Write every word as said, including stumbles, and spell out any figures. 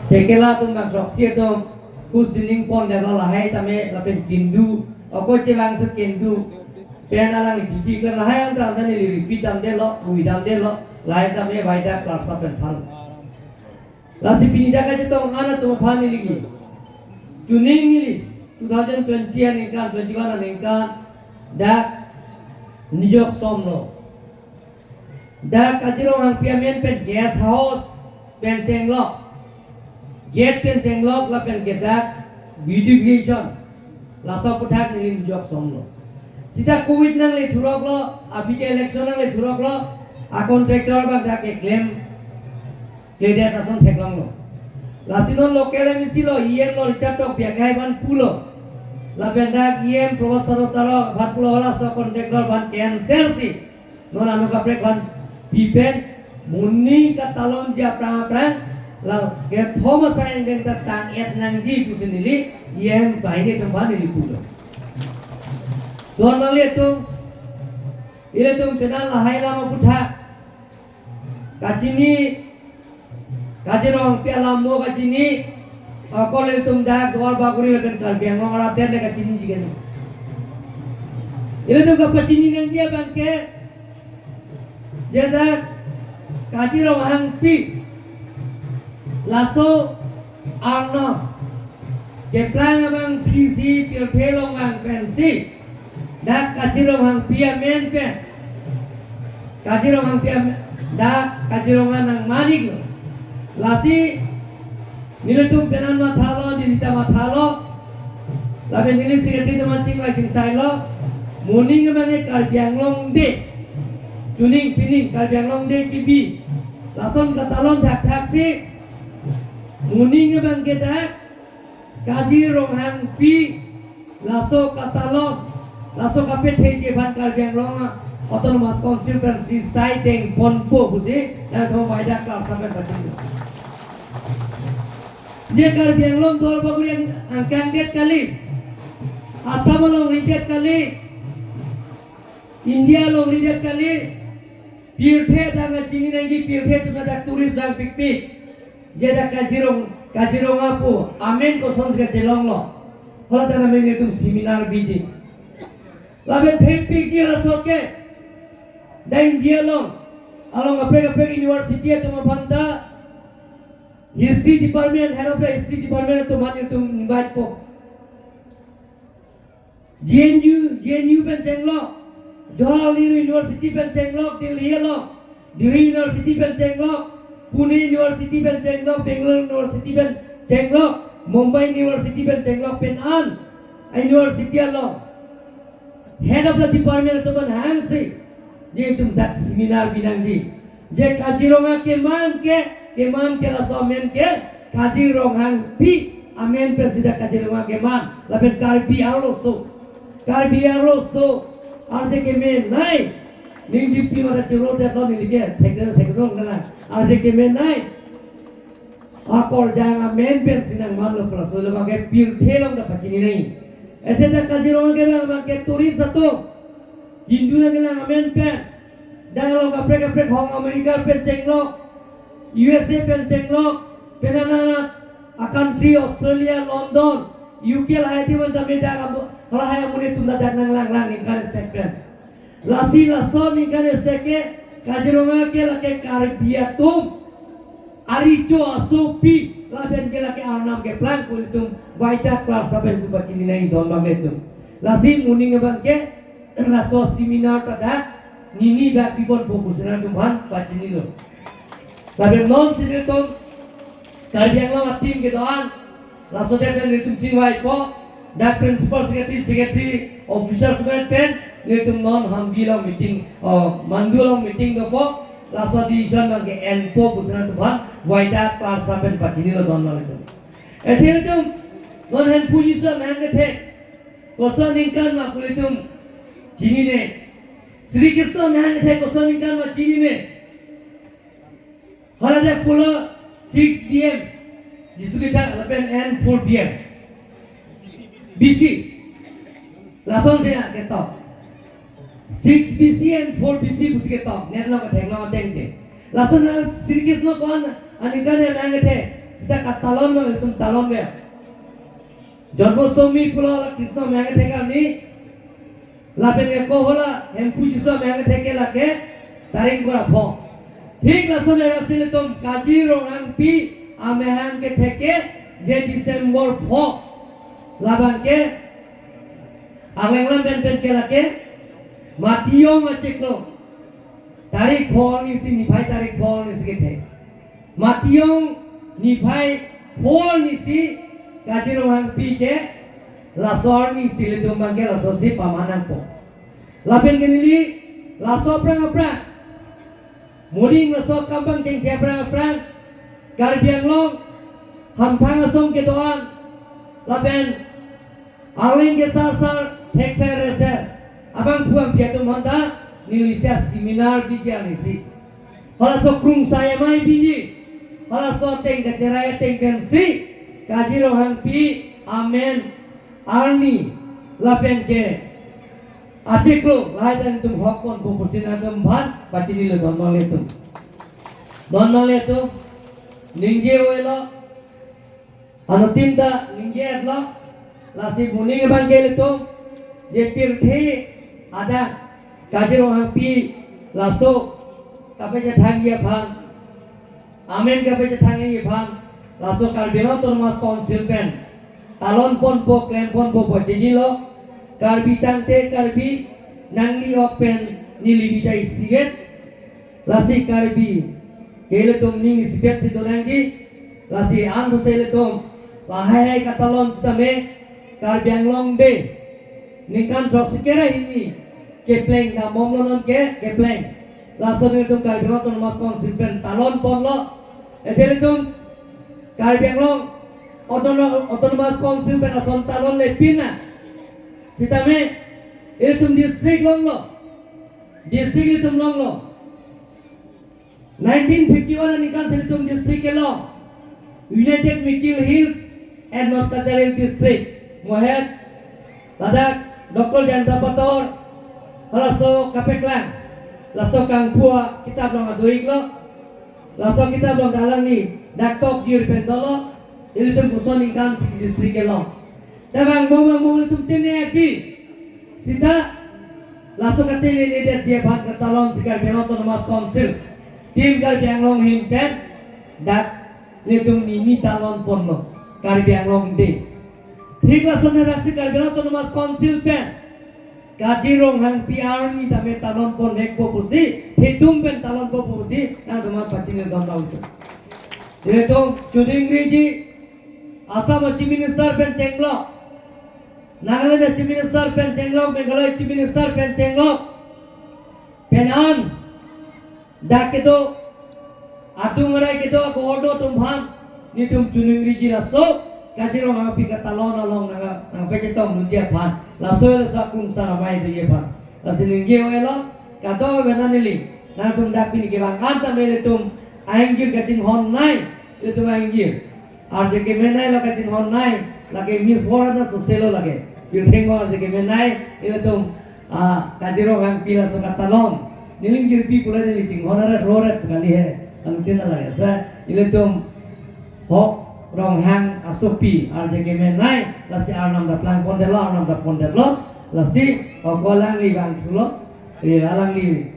Tekela atum bang throksi atum, ku sining pon delo lahai tame lapen kindu, okoi chevang se kindu, pen alang didi klan lahai ang tang tani repeat damdelo, ui damdelo, lahai tame vaida klarsa pen phan. Lasi pini dak kachetong an atum aphan neli ki. Chuning neli, two thousand twenty aningkan, twenty-one aningkan, dak Nijok Somlo. Dak Kachirong Hangpi amen pen guest house pen chenglok. Gate pen chenglok lapen ke dak beautification. Laso aputhak neli Nijok Somlo. Sita covid nangle thuroklo, aphi ke election nangle thuroklo, a contractor bang dak keklem kledet ason theklonglo. Lasi non local M A C lo, E M lo, Richard Tokbi akhai aphan pulo. Lapen dak E M Prabhat Sarota ro aphan pulo, laso contractor aphan cancel si non ano kaprek aphan pipen, moning katalonji aphrang aphrang, la kethom asai angdeng ta tang-et nangji pusi neli, E M banghini atum aphan neli pulo. Don nangle atum, ilitum penang lahai alam aputhak kachini, Kachirong Hangpi alam mo kachini, akol ilitum dak Duar Bagori lapen Karbi Anglong arat det le kachiniji keni. Ilitum kapachini nangji abang ke, je dak Kachirong Hangpi laso arnam keplang abang phisi pirthe along vang pensi dak Kachirong Hangpi amen pen, Kachirong Hangpi amen, dak Kachirong anang manik lo. Lasi nelitum penang mathalo, neli ta mathalo, lapen neli secretary teman chingvai chingsailo, moning abang ke Karbi Anglong Day, chuning pining Karbi Anglong Day kebi, lason katalon thakthak si, moning abang ke dak Kachirong Hangpi laso katalon, laso kapetheji aphan Karbi Anglong Autonomous Council pensi sai dengponpo pusi, nangtum vaida klarsa pen pachini. Je Karbi Anglong Duar Bagori ang-, angkang det kali, Assam alongri det kali, India alongri det kali, pirthe tame chini nangji, pirthe atum dak tourist vang pikpik. Je dak Kachirong, Kachirong apu amen kosonsi kachelonglo, hala ta amen nelitum seminar biji. Lapen thepikji laso ke, dak India along, along kaprek kaprek university atum aphan ta history department, head of the history department atum aphan nelitum invite po. J N U, J N U pen chenglok, Jawaharlal Nehru University pen chenglok, Delhi along, Delhi University pen chenglok, Pune University pen chenglok, Bangalore University pen chenglok, Mumbai University pen chenglok pen an, a university along head of the department atum aphan hangsi, je itum dak seminar binangji. Je Kachirong akeman ke, keman ke laso amen ke, Kachirong Hangpi amen pensi dak Kachirong akeman, lapen Karbi arloso, Karbi arloso, arje kemenei, ningjepi mata chiro det lo neli ke, thekde thekdong kana, arje kemenei. Akorjang amen pensi nangmanlo pu laso le abang ke pirthe along ta pachini nangji. Athe dak Kachirong ke abang ke tourist atum, Hindu nangkelang amen pen, dak along kaprek kaprek hong America pen chenglok, U S A pen chenglok, pen anat a country Australia, London, U K lahai atum an tame dak amu-, halahai amonit atum dak nanglanglang ningkan isi pen. Lasi laso ningkan isi ke Kachirong ke lake Karbi atum arecho asopi lapen ke lake arnam keplang pu ilitum vaida klarsa pen itum pachini nangji don abang ilitum. Lasi moning abang ke laso seminar ta dak nini dak bibonpo pusi nangtum aphan pachinilo. Lapen non si nelitum Karbi Anglong a-team kedo-an laso adet pen nelitum chingvaipo, dak principal secretary, secretary, officers pen pen nelitum non Hampi along meeting, oh, Mandu along meeting dopo, laso decision abang ke enpo pusi nangtum aphan vaida klarsa pen pachinilo don abang ilitum. Athe ilitum non Hemphu Jisu amahang kethek koson aningkan ma pu ilitum chinine. Sri Krishna amahang kethek koson aningkan ma chinine. Hala dak pulo six B M Jisu kethak lapen and four B M B C. Lasonsi ketok. Six B C and four B C pusi ketok. Net lo kethek lo ateng ke. Lason Sri Krishna ko-an aningkan amahang kethek. Sita katalon lo, itum talon lo. Janmashtami pulo la Krishna amahang kethek arni. Lapen ke ko hala Hemphu Jisu amahang kethek ke lake tarik ingkoi ra pho. Thik lason era si ilitum Kaji Ronghangpi amahang kethek ke je December pho. Labang ke alanglam pen pen ke lake Matiyong achiklo tarik pho arni si, niphai tarik pho arni si kethek. Matiyong niphai pho arni si Kaji Ronghangpi ke laso arni si ilitum abang ke laso si pamanangpo. Lapen ke neli laso aphrang aphrang, moning laso akam abang chengche aphrang aphrang, Karbi Anglong hamphang asong kedo-an lapen arleng kesar sar, thekser reser abangphu abangpi atum aphanta neli si seminar biji arni si, halaso krungsai amei biji, halaso ateng kacherai ateng pensi Kaji Ronghangpi amen arni lapen ke achiklo lahai ta ilitum hok ponpo pusi nangtum aphan pachinilo, don nanglitum. Don nanglitum, ningje avelo, anuttin ta ningje-etlo. Lasi moning abang ke ilitum je pirthe adak Kaji Ronghangpi laso kapachethangji aphan, amen kapachethangji aphan, laso Karbi Anglong Autonomous Council pen talon ponpo, klem ponpo pu chinilo. Karbi tangte Karbi, nangli ok pen neli bi ta isivet. Lasi Karbi ke ilitum ning isipet si donangji. Lasi ansose ilitum lahai hai katalon sitame Karbi Anglong Day ningkan throksi kre ra hini kepleng dambomlo, non ke kepleng. Lason ilitum Karbi Anglong Autonomous Council pen talon ponlo. Athe ilitum Karbi Anglong Autono-, Autonomous Council pen lason talonle pina sitame ilitum district longlo. District ilitum longlo. Nineteen fifty-one aningkan si ilitum district kelong, United Mikir Hills and North Cachar Hills District. Mohet ladak Doctor Jayanta Pator halaso kapeklang, laso kangpu akitap along adoiklo. Laso akitap along ta alangli dak tokjir pen dolo, ilitum koson ningkan si district kelong. Tabang bong bang bong ilitum tene aji. Sita laso katene-ne detji aphan katalon si Karbi Anglong Autonomous Council, Team Karbi Anglong ahin pen dak ilitum nini talon ponlo Karbi Anglong Day. Thik lason era si Karbi Anglong Autonomous Council pen Kaji Ronghangpi arni tame talon ponvekpo pusi, thedung pen talon ponpo pusi nangtum aphan pachinilo, don nanglitum. Ilitum Chuningri ji Assam Chief Minister pen chenglok, Nagaland Chief Minister pen chenglok, Meghalaya Chief Minister pen chenglok, pen an dak kedo, adung arai kedo ako ordo atum aphan, nelitum Chuningri ji laso Kaji Ronghangpi katalon along nang, nangpachetong nangji aphan, laso laso akrungsai amei doji aphan. Lasi ningje avelo, kadokave neli, nangtum dak pini kevang an tame ilitum aingjir kachinghon nai, ilitum aingjir. Arje kemenei lo kachinghon nai, lake Miss World na soselo lake. Ilitum arje kemenei, ilitum, ah, Kaji Ronghangpi laso katalon. Neli ingjirpi pule neli chinghon aret roret kali he. Anuttin lake. Sa, ilitum hok Ronghang asopi, arje kemenei, lasi arnam ta plangpondetlo, arnam ta pondetlo, lasi, ako alangli vangthulo, eh, alangli